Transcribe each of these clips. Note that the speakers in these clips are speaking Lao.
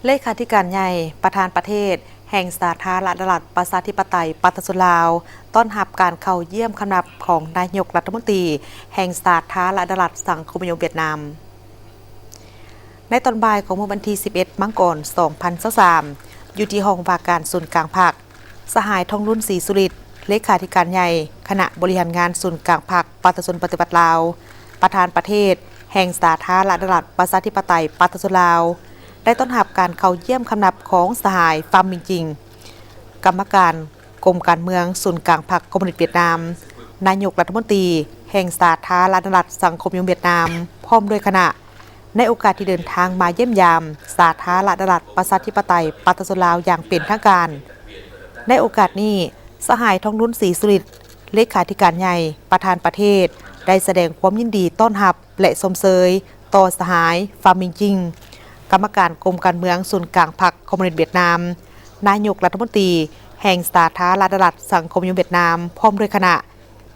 ເລຂາທິການໃຫຍ່ ປະທານປະເທດ ແຫ່ງສາທາລະນະລັດ ປະຊາທິປະໄຕ ປະຊາຊົນລາວ ຕ້ອນຮັບການເຂົ້າຢ້ຽມຄຳນັບຂອງນາຍົກລັດຖະມົນຕີ ແຫ່ງສາທາລະນະລັດ ສັງຄົມນິຍົມຫວຽດນາມ. ໃນຕອນບ່າຍຂອງມື້ວັນທີສິບເອັດ ມັງກອນ ສອງພັນຊາວສາມ ຢູ່ທີ່ຫ້ອງວ່າການສູນກາງພັກ, ສະຫາຍ ທອງລຸນ ສີສຸລິດ ເລຂາທິການໃຫຍ່ ຄະນະບໍລິຫານງານສູນກາງພັກປະຊາຊົນປະຕິວັດລາວ, ປະທານປະເທດ ແຫ່ງສາທາລະນະລັດ ປະຊາທິປະໄຕ ປະຊາຊົນລາວ ໄດ້ຕ້ອນຮັບການເຂົ້າຢ້ຽມຄຳນັບຂອງສະຫາຍ ຟາມມິງຈິງ ກຳມະການ ກົມການເມືອງສູນກາງພັກຄອມມູນິດຫວຽດນາມ, ນາຍົກລັດຖະມົນຕີແຫ່ງສາທາລະນະລັດສັງຄົມນິຍົມຫວຽດນາມ ພ້ອມດ້ວຍຄະນະ ໃນໂອກາດທີ່ເດີນທາງມາຢ້ຽມຢາມສາທາລະນະລັດປະຊາທິປະໄຕປະຊາຊົນລາວຢ່າງເປັນທາງການ. ໃນໂອກາດນີ້, ສະຫາຍ ທອງລຸນ ສີສຸລິດ ເລຂາທິການໃຫຍ່ ປະທານປະເທດ ໄດ້ສະແດງຄວາມຍິນດີຕ້ອນຮັບ ແລະ ຊົມເຊີຍຕໍ່ສະຫາຍ ຟາມມິງຈິງ ກຳມະການກົມການເມືອງສູນກາງພັກຄອມມູນິດຫວຽດນາມ, ນາຍົກລັດຖະມົນຕີແຫ່ງສາທາລະນະລັດສັງຄົມນິຍົມຫວຽດນາມ ພ້ອມດ້ວຍຄະນະ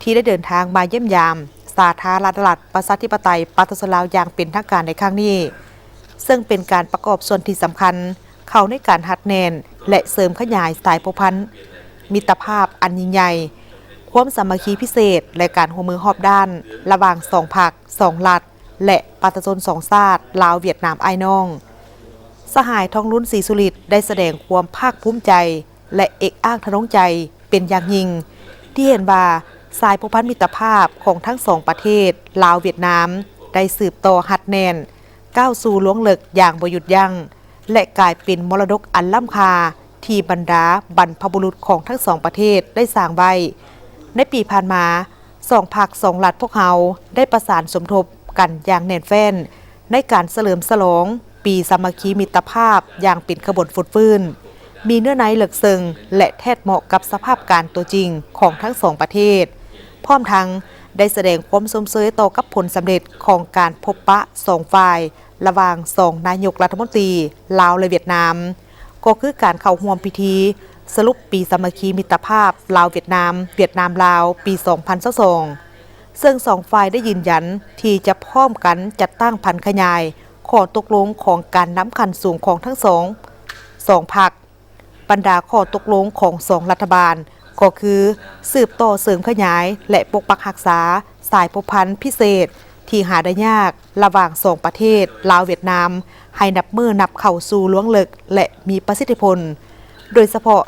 ທີ່ໄດ້ເດີນທາງມາຢ້ຽມຢາມສາທາລະນະລັດປະຊາທິປະໄຕປະຊາຊົນລາວຢ່າງເປັນທາງການໃນຄັ້ງນີ້, ເຊິ່ງເປັນການປະກອບສ່ວນທີ່ສຳຄັນເຂົ້າໃນການຮັດແໜ້ນ ແລະ ເສີມຂະຫຍາຍສາຍພົວພັນມິດຕະພາບອັນຍິ່ງໃຫຍ່, ຄວາມສາມັກຄີພິເສດ ແລະ ການຮ່ວມມືຮອບດ້ານລະຫວ່າງສອງພັກ, ສອງລັດ ແລະ ປະຊາຊົນສອງຊາດ ລາວ-ຫວຽດນາມອ້າຍນ້ອງ. ສະຫາຍ ທອງລຸນ ສີສຸລິດ ໄດ້ສະແດງຄວາມພາກພູມໃຈ ແລະ ເອກອ້າງທະນົງໃຈເປັນຢ່າງຍິ່ງ ທີ່ເຫັນວ່າສາຍພົວພັນມິດຕະພາບຂອງທັງສອງປະເທດ ລາວ-ຫວຽດນາມ ໄດ້ສືບຕໍ່ຮັດແໜ້ນ, ກ້າວສູ່ລວງເລິກຢ່າງບໍ່ຢຸດຢັ້ງ ແລະ ກາຍເປັນມໍລະດົກອັນລ້ຳຄ່າທີ່ບັນດາບັນພະບຸລຸດຂອງທັງສອງປະເທດໄດ້ສ້າງໄວ້. ໃນປີຜ່ານມາ, ສອງພັກສອງລັດພວກເຮົາໄດ້ປະສານສົມທົບກັນຢ່າງແໜ້ນແຟ້ນ ໃນການສະເຫຼີມສະຫຼອງປີສາມັກຄີມິດຕະພາບຢ່າງເປັນຂະບວນຟົດຟື້ນ, ມີເນື້ອໃນເລິກເຊິ່ງ ແລະ ແທດເໝາະກັບສະພາບການຕົວຈິງຂອງທັງສອງປະເທດ, ພ້ອມທັງໄດ້ສະແດງຄວາມຊົມເຊີຍຕໍ່ກັບຜົນສຳເລັດຂອງການພົບປະສອງຝ່າຍ ລະຫວ່າງສອງນາຍົກລັດຖະມົນຕີລາວ ແລະ ຫວຽດນາມ, ກໍຄືການເຂົ້າຮ່ວມພິທີສະຫຼຸບປີສາມັກຄີມິດຕະພາບລາວ-ຫວຽດນາມ, ຫວຽດນາມ-ລາວ ປີສອງພັນຊາວສອງ ເຊິ່ງສອງຝ່າຍໄດ້ຢືນຢັນທີ່ຈະພ້ອມກັນຈັດຕັ້ງຜັນຂະຫຍາຍຂໍ້ຕົກລົງຂອງການນຳຂັ້ນສູງຂອງທັງສອງ ສອງພັກ. ບັນດາຂໍ້ຕົກລົງຂອງສອງລັດຖະບານ ກໍຄືສືບຕໍ່ເສີມຂະຫຍາຍ ແລະ ປົກປັກຮັກສາສາຍພົວພັນພິເສດທີ່ຫາໄດ້ຍາກລະຫວ່າງສອງປະເທດລາວ-ຫວຽດນາມ ໃຫ້ນັບມື້ນັບເຂົ້າສູ່ລວງເລິກ ແລະ ມີປະສິດທິຜົນ, ໂດຍສະເພາະ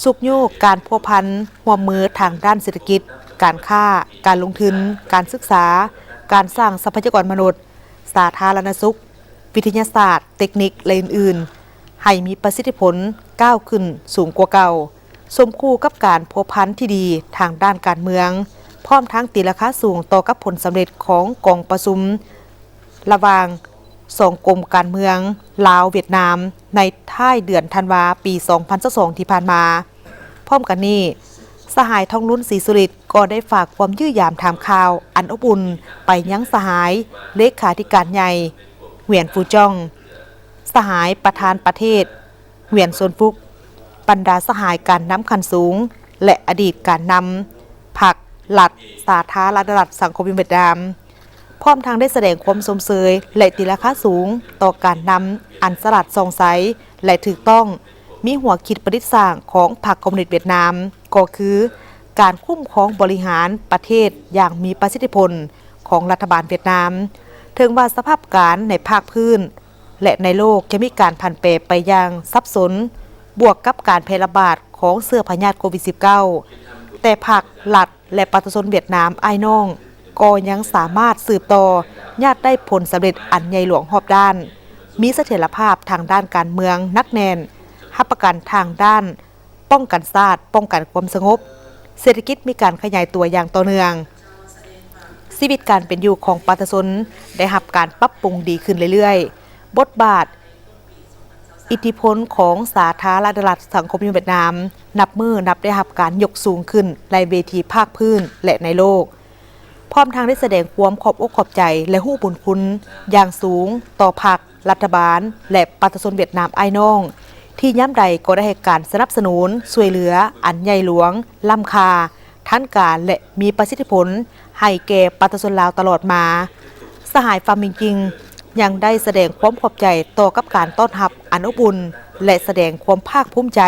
ຊຸກຍູ້ການພົວພັນຮ່ວມມືທາງດ້ານເສດຖະກິດ, ການຄ້າ, ການລົງທຶນ, ການສຶກສາ, ການສ້າງຊັບພະຍາກອນມະນຸດ, ສາທາລະນະສຸກ, ວິທະຍາສາດ, ເຕັກນິກ ແລະ ອື່ນໆ ໃຫ້ມີປະສິດທິຜົນກ້າວຂຶ້ນສູງກວ່າເກົ່າ, ສົມຄູ່ກັບການພົວພັນທີ່ດີທາງດ້ານການເມືອງ, ພ້ອມທັງຕີລາຄາສູງຕໍ່ກັບຜົນສຳເລັດຂອງກອງປະຊຸມ ລະຫວ່າງສອງກົມການເມືອງລາວ-ຫວຽດນາມ ໃນທ້າຍເດືອນທັນວາ ປີສອງພັນຊາວສອງ ທີ່ຜ່ານມາ. ພ້ອມກັນນີ້, ສະຫາຍ ທອງລຸນ ສີສຸລິດ ກໍໄດ້ຝາກຄວາມຢ້ຽມຢາມຖາມຂ່າວອັນອົບອຸ່ນໄປຍັງສະຫາຍເລຂາທິການໃຫຍ່ ຫວຽນຟູຈອງ, ສະຫາຍປະທານປະເທດ ຫວຽນ ຊວນຟຸກ, ບັນດາສະຫາຍການນຳຂັ້ນສູງ ແລະ ອະດີດການນຳພັກ, ລັດ, ສາທາລະນະລັດສັງຄົມນິຍົມຫວຽດນາມ, ພ້ອມທັງໄດ້ສະແດງຄວາມຊົມເຊີຍ ແລະ ຕີລາຄາສູງຕໍ່ການນຳອັນສະຫຼາດສ່ອງໃສ ແລະ ຖືກຕ້ອງ, ມີຫົວຄິດປະດິດສ້າງຂອງພັກຄອມມູນິດຫວຽດນາມ, ກໍຄືການຄຸ້ມຄອງບໍລິຫານປະເທດຢ່າງມີປະສິດທິຜົນຂອງລັດຖະບານຫວຽດນາມ. ເຖິງວ່າສະພາບການໃນພາກພື້ນ ແລະ ໃນໂລກຈະມີການຜັນແປໄປຢ່າງສັບສົນ, ບວກກັບການແຜ່ລະບາດຂອງເຊື້ອພະຍາດໂຄວິດສິບເກົ້າ, ແຕ່ພັກ, ລັດ ແລະ ປະຊາຊົນຫວຽດນາມອ້າຍນ້ອງກໍຍັງສາມາດສືບຕໍ່ຍາດໄດ້ຜົນສຳເລັດອັນໃຫຍ່ຫຼວງຮອບດ້ານ, ມີສະຖຽນລະພາບທາງດ້ານການເມືອງໜັກແໜ້ນ, ຮັບປະກັນທາງດ້ານ ປ້ອງກັນຊາດ, ປ້ອງກັນຄວາມສະຫງົບ, ເສດຖະກິດມີການຂະຫຍາຍຕົວຢ່າງຕໍ່ເນື່ອງ, ຊີວິດການເປັນຢູ່ຂອງປະຊາຊົນໄດ້ຮັບການປັບປຸງດີຂຶ້ນເລື້ອຍໆ, ບົດບາດ, ອິດທິພົນຂອງສາທາລະນະລັດສັງຄົມນິຍົມຫວຽດນາມ ນັບມື້ນັບໄດ້ຮັບການຍົກສູງຂຶ້ນໃນເວທີພາກພື້ນ ແລະ ໃນໂລກ. ພ້ອມທັງໄດ້ສະແດງຄວາມຂອບອົກຂອບໃຈ ແລະ ຮູ້ບຸນຄຸນຢ່າງສູງຕໍ່ພັກ, ລັດຖະບານ ແລະ ປະຊາຊົນຫວຽດນາມອ້າຍນ້ອງ ທີ່ຍາມໃດກໍໄດ້ໃຫ້ການສະໜັບສະໜູນຊ່ວຍເຫຼືອອັນໃຫຍ່ຫຼວງ, ລ້ຳຄ່າ, ທັນການ ແລະ ມີປະສິດທິຜົນໃຫ້ແກ່ປະຊາຊົນລາວຕະຫຼອດມາ. ສະຫາຍ ຟາມມິງຈິງ ຍັງໄດ້ສະແດງຄວາມຂອບໃຈຕໍ່ກັບການຕ້ອນຮັບອັນອົບອຸ່ນ ແລະ ສະແດງຄວາມພາກພູມໃຈ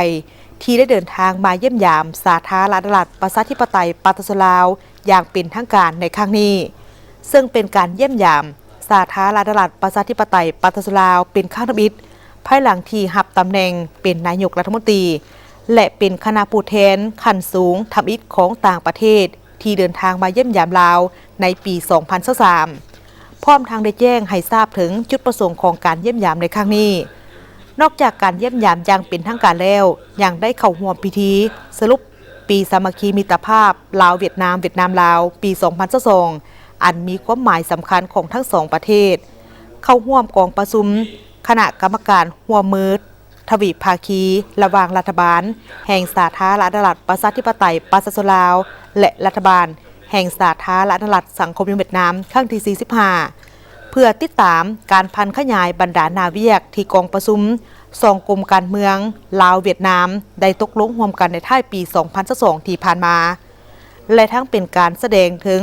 ທີ່ໄດ້ເດີນທາງມາຢ້ຽມຢາມສາທາລະນະລັດປະຊາທິປະໄຕປະຊາຊົນລາວຢ່າງເປັນທາງການໃນຄັ້ງນີ້, ເຊິ່ງເປັນການຢ້ຽມຢາມສາທາລະນະລັດປະຊາທິປະໄຕປະຊາຊົນລາວເປັນຄັ້ງທຳອິດ ພາຍຫຼັງທີ່ຮັບຕຳແໜ່ງເປັນນາຍົກລັດຖະມົນຕີ ແລະ ເປັນຄະນະຜູ້ແທນຂັ້ນສູງທຳອິດຂອງຕ່າງປະເທດ ທີ່ເດີນທາງມາຢ້ຽມຢາມລາວໃນປີສອງພັນຊາວສາມ ພ້ອມທັງໄດ້ແຈ້ງໃຫ້ຊາບເຖິງຈຸດປະສົງຂອງການຢ້ຽມຢາມໃນຄັ້ງນີ້. ນອກຈາກການຢ້ຽມຢາມຢ່າງເປັນທາງການແລ້ວ, ຍັງໄດ້ເຂົ້າຮ່ວມພິທີສະຫຼຸບປີສາມັກຄີມິດຕະພາບລາວ-ຫວຽດນາມ, ຫວຽດນາມ-ລາວ ປີສອງພັນຊາວສອງ ອັນມີຄວາມໝາຍສຳຄັນຂອງທັງສອງປະເທດ, ເຂົ້າຮ່ວມກອງປະຊຸມຄະນະກຳມະການຮ່ວມມື ທະວິພາຄີລະຫວ່າງລັດຖະບານແຫ່ງສາທາລະນະລັດປະຊາທິປະໄຕປະຊາຊົນລາວ ແລະ ລັດຖະບານແຫ່ງສາທາລະນະລັດສັງຄົມນິຍົມຫວຽດນາມ ຄັ້ງທີສີ່ສິບຫ້າ ເພື່ອຕິດຕາມການຜັນຂະຫຍາຍບັນດາໜ້າວຽກທີ່ກອງປະຊຸມສອງກົມການເມືອງລາວ-ຫວຽດນາມ ໄດ້ຕົກລົງຮ່ວມກັນໃນທ້າຍປີສອງພັນຊາວສອງທີ່ຜ່ານມາ ແລະ ທັງເປັນການສະແດງເຖິງ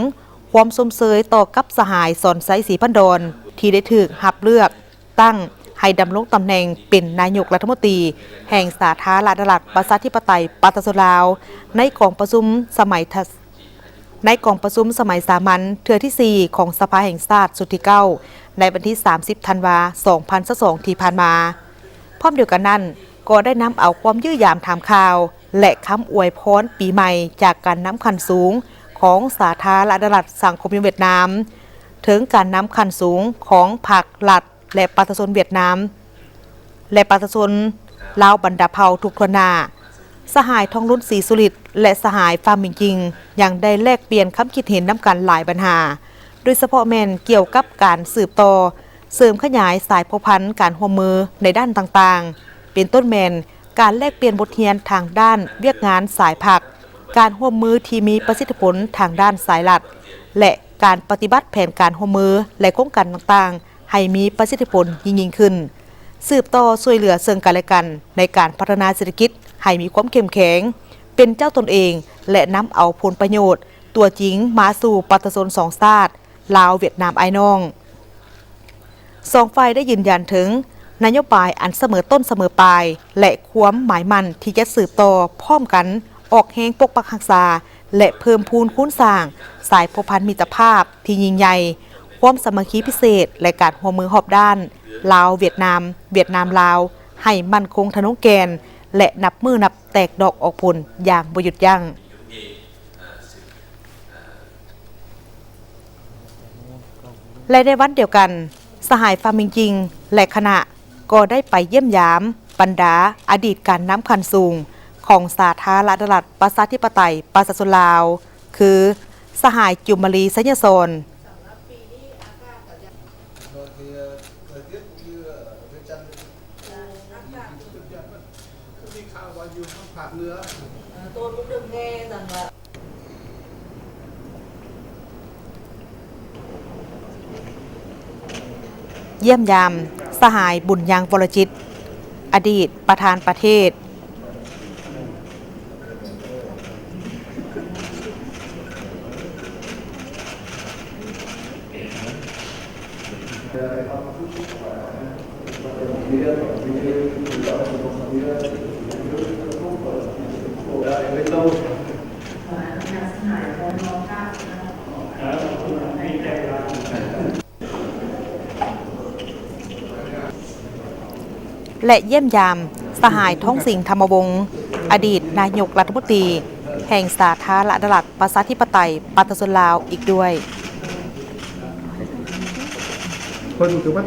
ຄວາມຊົມເຊີຍຕໍ່ກັບສະຫາຍ ສອນໄຊ ສີພັນດອນ ທີ່ໄດ້ຖືກຮັບເລືອກ ຕັ້ງໃຫ້ດຳລົງຕຳແໜ່ງເປັນນາຍົກລັດຖະມົນຕີແຫ່ງສາທາລະນະລັດປະຊາທິປະໄຕປະຊາຊົນລາວ ໃນກອງປະຊຸມສະໄໝທະ ໃນກອງປະຊຸມສະໄໝສາມັນເທື່ອທີສີ່ຂອງສະພາແຫ່ງຊາດຊຸດທີເກົ້າ ໃນວັນທີສາມສິບທັນວາ ສອງພັນຊາວສອງທີ່ຜ່ານມາ. ພ້ອມດຽວກັນນັ້ນ, ກໍໄດ້ນຳເອົາຄວາມຢ້ຽມຢາມຖາມຂ່າວ ແລະ ຄຳອວຍພອນປີໃໝ່ຈາກການນຳຂັ້ນສູງຂອງສາທາລະນະລັດສັງຄົມນິຍົມຫວຽດນາມ ເຖິງການນຳຂັ້ນສູງຂອງພັກ, ລັດ ແລະ ປະຊາຊົນຫວຽດນາມ ແລະ ປະຊາຊົນລາວບັນດາເຜົ່າທຸກທົ່ວໜ້າ. ສະຫາຍ ທອງລຸນ ສີສຸລິດ ແລະ ສະຫາຍ ຟາມິງຈິງ ຍັງໄດ້ແລກປ່ຽນຄຳຄິດເຫັນນຳກັນຫຼາຍບັນຫາ, ໂດຍສະເພາະແມ່ນກ່ຽວກັບການສືບຕໍ່ເສີມຂະຫຍາຍສາຍພົວພັນການຮ່ວມມືໃນດ້ານຕ່າງໆ, ເປັນຕົ້ນແມ່ນ ການແລກປ່ຽນບົດຮຽນທາງດ້ານວຽກງານສາຍພັກ, ການຮ່ວມມືທີ່ມີປະສິດທິຜົນທາງດ້ານສາຍລັດ ແລະ ການປະຕິບັດແຜນການຮ່ວມມື ແລະ ໂຄງການຕ່າງໆ ໃຫ້ມີປະສິດທິຜົນຍິ່ງໆຂຶ້ນ, ສືບຕໍ່ຊ່ວຍເຫຼືອເຊິ່ງກັນແລະກັນໃນການພັດທະນາເສດຖະກິດໃຫ້ມີຄວາມເຂັ້ມແຂງ, ເປັນເຈົ້າຕົນເອງ ແລະ ນຳເອົາຜົນປະໂຫຍດຕົວຈິງມາສູ່ປະຊາຊົນສອງຊາດ ລາວ-ຫວຽດນາມອ້າຍນ້ອງ. ສອງຝ່າຍໄດ້ຢືນຢັນເຖິງນະໂຍບາຍອັນສະເໝີຕົ້ນສະເໝີປາຍ ແລະ ຄວາມໝາຍໝັ້ນທີ່ຈະສືບຕໍ່ພ້ອມກັນອອກແຮງປົກປັກຮັກສາ ແລະ ເພີ່ມພູນຄູນສ້າງສາຍພົວພັນມິດຕະພາບທີ່ຍິ່ງໃຫຍ່, ຄວາມສາມັກຄີພິເສດ ແລະ ການຮ່ວມມືຮອບດ້ານ ລາວ-ຫວຽດນາມ, ຫວຽດນາມ-ລາວ ໃຫ້ໝັ້ນຄົງທະນົງແກ່ນ ແລະ ນັບມື້ນັບແຕກດອກອອກຜົນຢ່າງບໍ່ຢຸດຢັ້ງ. ແລະ ໃນວັນດຽວກັນ, ສະຫາຍ ຟາມິງຈິງ ແລະ ຄະນະ ກໍໄດ້ໄປຢ້ຽມຢາມບັນດາອະດີດການນຳຂັ້ນສູງຂອງສາທາລະນະລັດປະຊາທິປະໄຕປະຊາຊົນລາວ ຄື ສະຫາຍ ຈຸມມະລີ ໄຊຍະສອນ. ຢ້ຽມຢາມສະຫາຍ ບຸນຍັງ ວໍລະຈິດ ອະດີດປະທານປະເທດ. ແລະ ຢ້ຽມຢາມສະຫາຍ ທອງສິງ ທຳມະວົງ ອະດີດນາຍົກລັດຖະມົນຕີແຫ່ງສາທາລະນະລັດ ປະຊາທິປະໄຕ ປະຊາຊົນລາວອີກດ້ວຍ. ເພິ່ນຖືວ່າ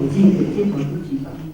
Ici, c'est